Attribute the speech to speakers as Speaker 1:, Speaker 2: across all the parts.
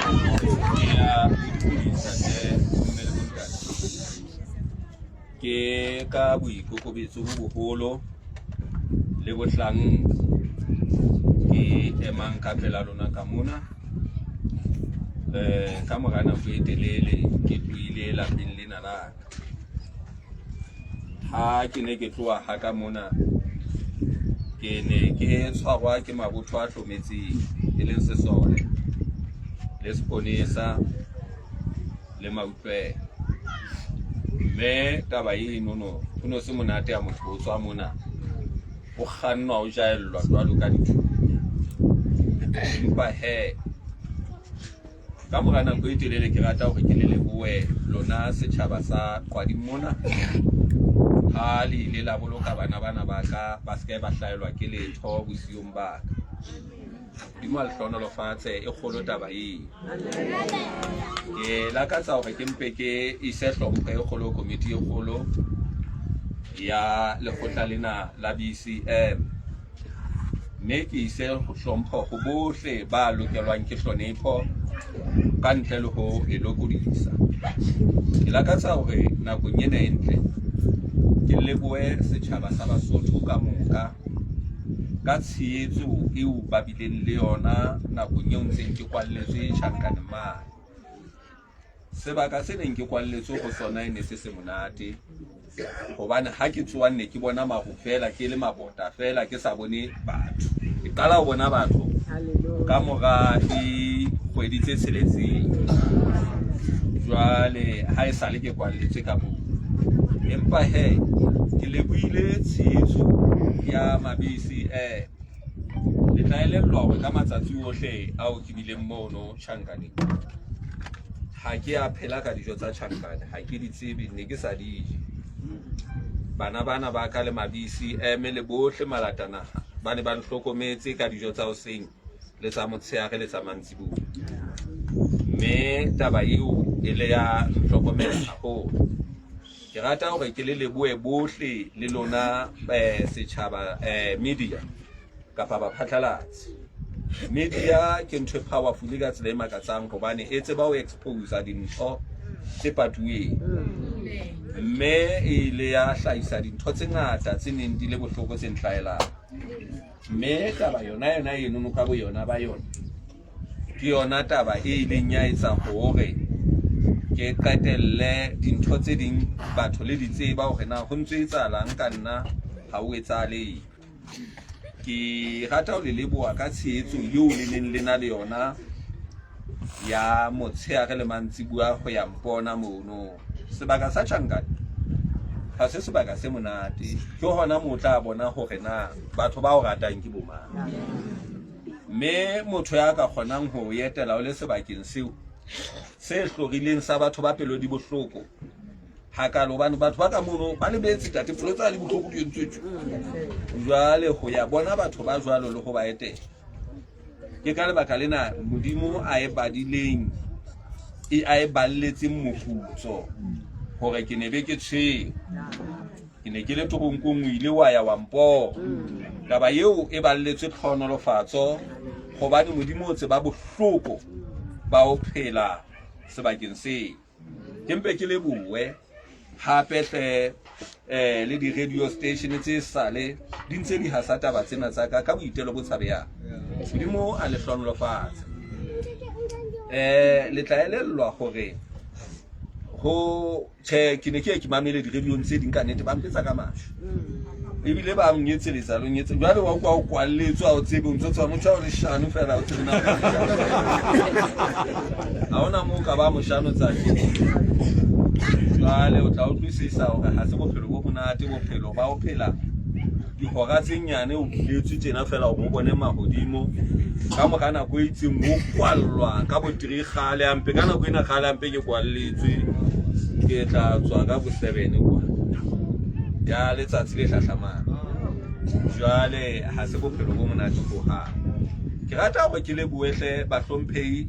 Speaker 1: Ke ya le dumedisa hle bomme le bontate. Ke ka boikokobetso bo boholo le bohlanka ke emang ka pela lona ka mona. Ka mora nako e telele ke tlohile lapeng lena la ka. Ha ke ne ke tloha ha ka mona ke ne ke tshwarwa ke mabotho a hlometseng e leng sesole le seponesa le mautlwela. Mme taba enono ho no se monate ya motho o tswa mona o kgannwa o jaellwa jwalo ka dithunya. Empa hee Ka mora nako e telele ke rata hore ke le lebohe lona setjhaba sa Qwading mona ha le ile la boloka bana bana ba ka ba se ke ba hlaelwa ke letho bosiung ba ka. Modimo a le hlohonolofatse, e kgolo taba eo. Ke lakatsa hore ke mpe ke ise hlompho e kgolo komiti e kgolo ya lekgotla lena la BCM. Mme ke ise hlompho ho bohle ba lokelwang ke hlonepho ka ntle le ho e lokodisa. Ke lakatsa hore nakong ena e ntle ke lebohe setjhaba sa Basotho ka moka ka tshehetso eo ba bileng le yona nakong eo ntseng ke kwalletswe tjhankaneng mane. Sebaka se neng ke kwalletswe ho sona e ne se se monate hobane ha ke tsoa nne ke bona maru feela, ke le mabota feela, ke sa bone batho. Ke qala ho bona batho ka mora dikgwedi tse tsheletseng. Jwale ha e sale ke kwalletswe ka moo. Empa he ke lebohile tshehetso ya mabese Le tla elellwa hore ka matsatsi ohle ao ke bileng mono tjhankaneng, ha ke a phela ka dijo tsa tjhankane, ha ke di tsebe, ne ke sa di je. Bana bana ba ka le mabisi eme le bohle malatanaha ba ne ba nhlokometse ka dijo tsa hoseng le tsa motshehare le tsa mantsiboya. Mme taba eo e le ya nhlokomela haholo. Ke rata hore ke le lebohe bohle le lona setjhaba media kapa baphatlalatsi. Media ke ntho e powerful ka tsela e makatsang hobane e tseba ho expose dintho tse patuweng. Mme e ile ya hlahisa dintho tse ngata tse neng di le bohloko tse nhlahelang. Mme taba yona yona enono ka boyona ba yona Ke yona taba e ileng ya etsa hore ke qetelle dintho tse ding batho le di tseba hore na ho ntso etsahalang ka nna ha o etsahale. Ke rata ho le leboha ka tshehetso eo le neng le na le yona ya motshehare le mantsibuya ho ya mpona mono. Sebaka sa tjhankane ha se sebaka se monate. Ke hona moo o tla bona hore na batho ba o ratang ke bo mang. Mme motho ya ka kgonang ho o etela o le sebakeng seo se hlorileng sa batho ba pelo di bohloko hakalo, hobane batho ba ka mono ba lebetse tate pelo tsa di bohloko di entswe tje. Jwale ho ya bona batho ba jwalo le ho ba etela, ke ka lebaka lena Modimo a e badileng, e a e balletseng moputso hore ke ne be ke tshwere. Ke ne ke le toronkong, o ile wa ya wa mpona. Taba eo e balletswe tlhohonolofatso, hobane Modimo o tseba bohloko ba ho phela sebakeng seo. Ke mpe ke lebohe hape hle le di-radio station tse sale di ntse di hasa taba tsena tsa ka ka boitelo bo tshabehang. Modimo a le hlohonolofatse. Le tla elellwa hore ho Tjhe, ke ne ke ye ke mamele di-radiong tse ding ka nnete, ba mpetsa ka mahlo. Ebile ba nyetseletsa lo nyetse. Jwale wa utlwa o kwalletswe ha o tsebe, o ntso tswa motho o leshano fela ha o tsebe na. Ha hona moo ka ba moshano tsatsi. Jwale o tla utlwisisa hore ha se bophelo bo monate, bophelo ba ho phela dihora tse nyane o buletswe tjena fela hore o bone mahodimo. Ka mora nako e itseng o kwallwa ka bo three kgale hampe. Ka nako ena kgale hampe ke kwalletswe, ke tla tswa ka bo seven kwa ya letsatsi le hlahlamang. Jwale ha se bophelo bo monate hohang. Ke rata hore ke lebohe hle bahlomphehi.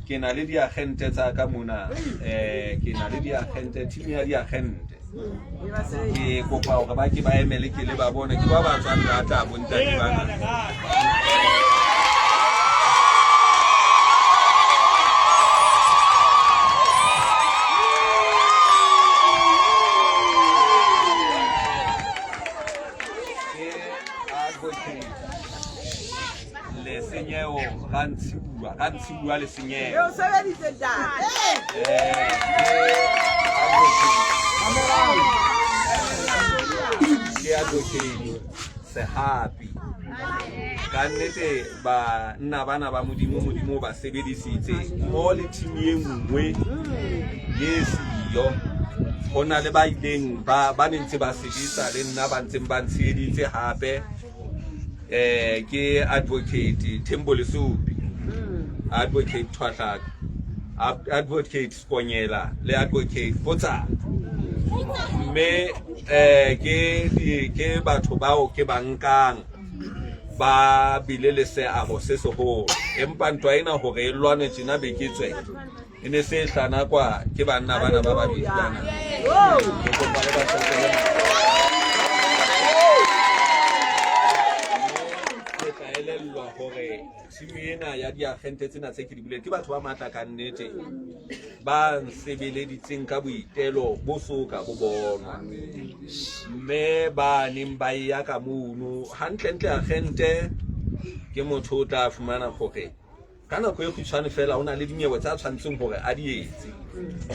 Speaker 1: Ke na le diagente tsa ka mona, ke na le diagente, team ya diagente. Ke kopa hore ba ke ba emele ke le ba bone, ke ba ba tswang lata bontate bana. Rantshibuwa Lesenyeo.
Speaker 2: O sebeditse ntate.
Speaker 1: Ke advocate Sehapi. Ka nnete banna bana ba Modimo, Modimo o ba sebedisitse mmoho le team e nngwe ye siyo. Ho na le ba ileng ba ba ne ntse ba sebetsa le nna ba ntseng ba ntsheheditse hape. Ke advocate Thembo Lesupi, advocate Thwahlaka, advocate Skonyela le advocate Potsana. Mme ke batho bao ke ba nkang ba bile le seabo se seholo. Empa ntwa ena hore e lwane tjena be ke tswe, e ne se e hlanakwa ke banna bana ba babedi bana. Ke kopa le ba hlatele. Ke tla elellwa hore tshimo ena ya diagente tsena tse ke di boletse ke batho ba matla ka nnete, ba nsebeleditseng ka boitelo bo so ka bo bonwa, mme ba neng ba eya ka mono hantlentle. Agente ke motho o tla fumana hore ka nako e kgutshwane fela o na le dinyewe tsa tshwanetseng hore a di etse.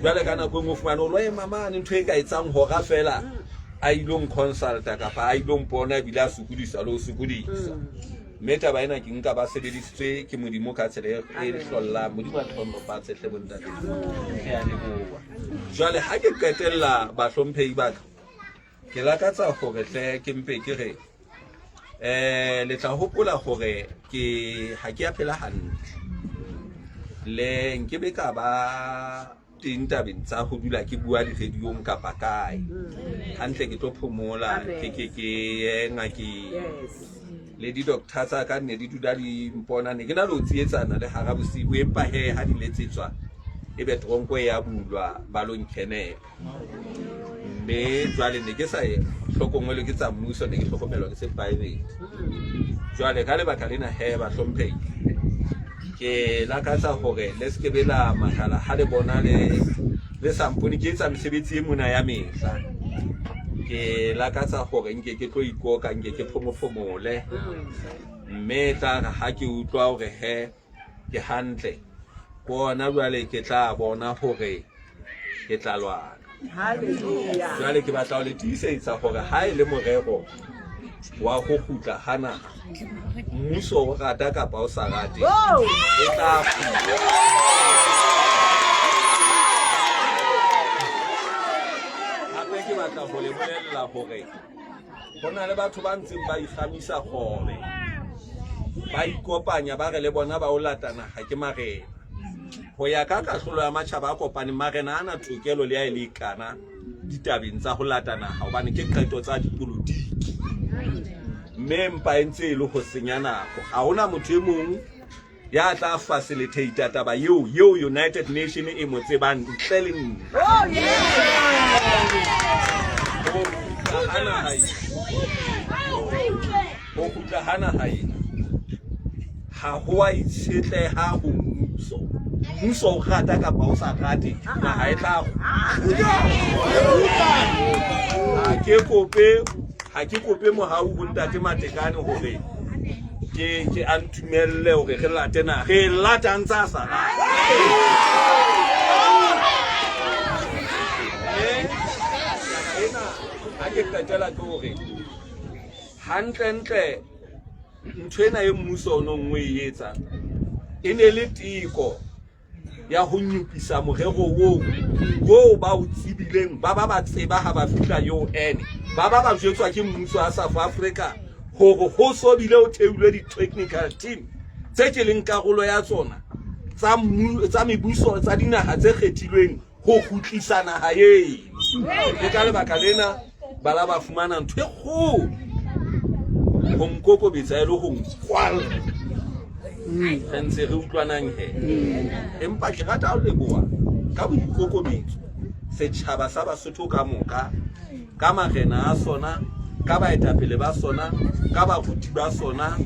Speaker 1: Jwale ka nako e nngwe o fumane o lo ema mane ntho e ka etsang hora fela a ilo nconsulta kapa a ilo mpona, ebile a sokodisa le ho sokodisa. Mme taba ena ke nka ba sebedisitswe ke Modimo ka tsela e hlollang. Modimo a hlohonolofatse hle bontate, ke a leboha. Jwale ha ke qetella, bahlomphehi ba ka, ke lakatsa hore hle ke mpe ke re le tla hopola hore ke ha ke a phela hantle, le nkebe ka ba teng tabeng tsa ho dula ke bua di-radio-ong kapa kae. Hantle ke tlo phomola, ke ke ke ye ngakeng. Le di-doctor tsa ka ne di dula di mpona, ne ke na le ho tsietsana le hara bosiu, empa he ha di letsetswa ebe tronko e ya bulwa ba lo nkenela. Mme jwale ne ke sa hlokomelwe ke tsa mmuso, ne ke hlokomelwa ke se private. Jwale ka lebaka lena he bahlomphehi, ke lakatsa hore le se ke be la makala ha le bona le sa mpone ke etsa mesebetsi e mona ya mehla. Ke lakatsa hore nke ke tlo ikoka, nke ke phomophomole, mme tla re ha ke utlwa hore he ke hantle, ke ona jwale ke tla bona hore ke tla lwana.
Speaker 2: Hallelujah.
Speaker 1: Jwale ke batla ho le tiisetsa hore ha e le morero wa ho kgutla ha naha, mmuso o rata kapa o sa rate, e tla kgutla. Hape ke batla ho le bolella hore ho na le batho ba ntseng ba ikgamisa kgobe, ba ikopanya ba re le bona ba o lata naha ke marena. Ho ya ka kahlolo ya matjhaba a kopaneng, marena a na tokelo le ya e le kana ditabeng tsa ho lata naha, hobane ke qeto tsa dipolotiki, mme empa e ntse e le ho senya nako. Ha hona motho e mong ya tla facilitate taba eo eo United Nation e mo tsebang ntle le nna. Ho kgutla ha naha ena ha ho a itshetleha ho mmuso. Mmuso o rata kapa o sa rate, naha e tla kgutla. Ha ke kope mohau ho ntate Matekane hore ke a ntumelle hore re late naha. Re e lata ntse a sa rate. Mme taba ena ha ke qetela ke hore hantlentle ntho ena e mmuso o nong o e etsa e ne le teko ya ho nyopisa morero oo oo ba o tsebileng, ba ba ba tseba ha ba fihla UN, ba ba ba jwetswa ke mmuso wa South Africa hore ho so bile o theilwe di-technical team tse ke leng karolo ya tsona tsa mebuso tsa dinaha tse kgethilweng ho kgutlisa naha eo. Ke ka lebaka lena ba la ba fumana ntho e kgolo ho nkokobetsa e le ho nkwalla. Re ntse re utlwanang he. Empa ke rata ho leboha ka boikokobetso setjhaba sa Basotho ka moka, ka marena a sona, ka baetapele ba sona, ka baruti ba sona,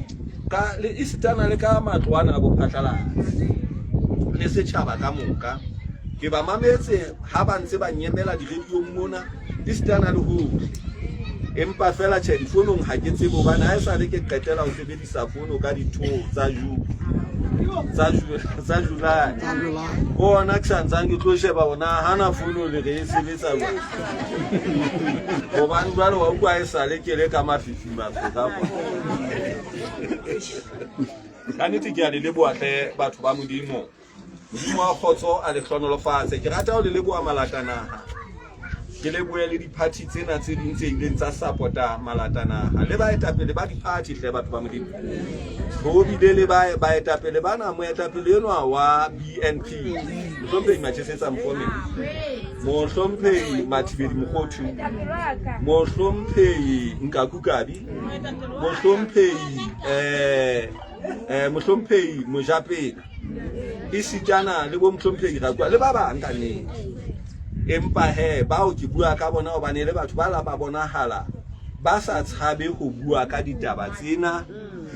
Speaker 1: ka le esitana le ka matlo ana a bophatlalatsi le setjhaba ka moka. Ke ba mametse ha ba ntse ba nyemela diradiong mona esitana le hohle. Empa fela tjhe, difonong ha ke tsebe hobane ha esale ke qetela ho sebedisa fono ka di-2 tsa June. Tsa tsa July. Ko ona ke santsang ke tlo sheba ona hana fono le re e sebetsa jwang. Hobane jwale wa utlwa e sale ke le ka mafifi matsho ka kwa. Ka nnete ke a le leboha hle batho ba Modimo. Modimo wa kgotso a le hlohonolofatse. Ke rata ho le leboha malatanaha. Ke lebohe le diphathi tsena tse ding tse ileng tsa sapota malatanaha le baetapele ba diphathi hle batho ba Modimo. Ho bile le baetapele bana, moetapele enwa wa BNP, Mohlomphehi Machesetsa Mfome, Mohlomphehi Mathibedi Mokgothu, Mohlomphehi Nkaku Kabi, Mohlomphehi Mohlomphehi Mojapele, esitana le bo Mohlomphehi Rakua le ba bang ka nnete. Empa he bao ke bua ka bona hobane le batho ba la ba bonahala ba sa tshabe ho bua ka ditaba tsena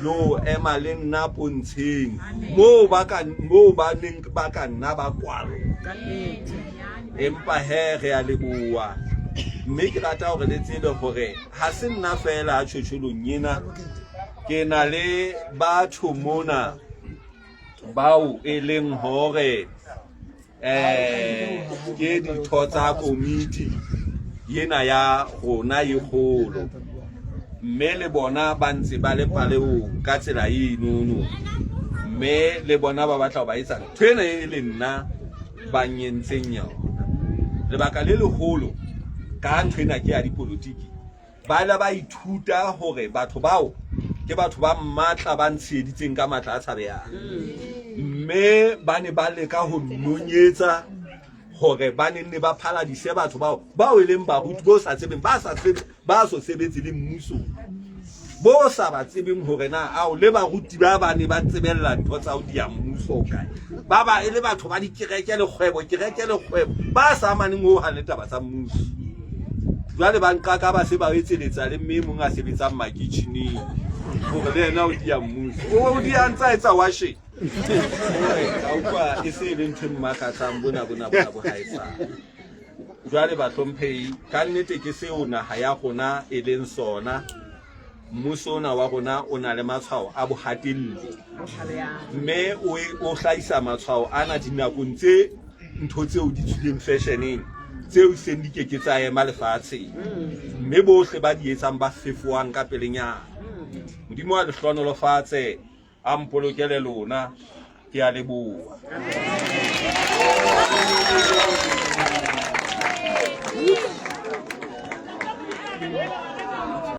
Speaker 1: le ho ema le nna pontsheng moo ba ka moo ba neng ba ka nna ba kwalo. Empa he re a leboha, mme ke rata hore le tsebe hore ha se nna feela a tjhotjholong ena, ke na le batho mona bao e leng hore ke ditho tsa komiti ena ya rona e kgolo, mme le bona ba ntse ba le paleong ka tsela enono, mme le bona ba batla ho ba etsa ntho ena e le nna ba nyentseng yona. Lebaka le leholo ka ntho ena ke ya dipolotiki, ba ile ba ithuta hore batho bao ke batho ba matla ba ntsheheditseng ka matla a tshabehang, mme ba ne ba leka ho nonyetsa hore ba ne nne ba phaladise batho bao bao e leng baruti bo sa tsebeng ba sa tsebe ba so sebetse le mmusong, bo sa ba tsebeng hore na ao le baruti ba ba ne ba tsebella ntho tsa ho dia mmuso kae, ba ba e le batho ba dikereke le kgwebo, kereke le kgwebo, ba sa amaneng ho hang le taba tsa mmuso. Jwale ba nqaka ba se ba etseletsa le mme e mong a sebetsang makitjhineng hore le yena o dia mmuso, o dia ntse a etsa washing. Hore ka utlwa e se e le ntho e mmakatsang bona bona bona bo haesale. Jwale bahlomphehi, ka nnete ke seo naha ya rona e leng sona. Mmuso ona wa rona o na le matshwao a bohatelli, mme o hlahisa matshwao ana dinakong tse ntho tseo di tswileng fashioneng, tseo seng di ke ke tsa ema lefatsheng, mme bohle ba di etsang ba fefoang ka pelenyana. Modimo a le hlohonolofatse, a mpolokele lona. Ke a leboha.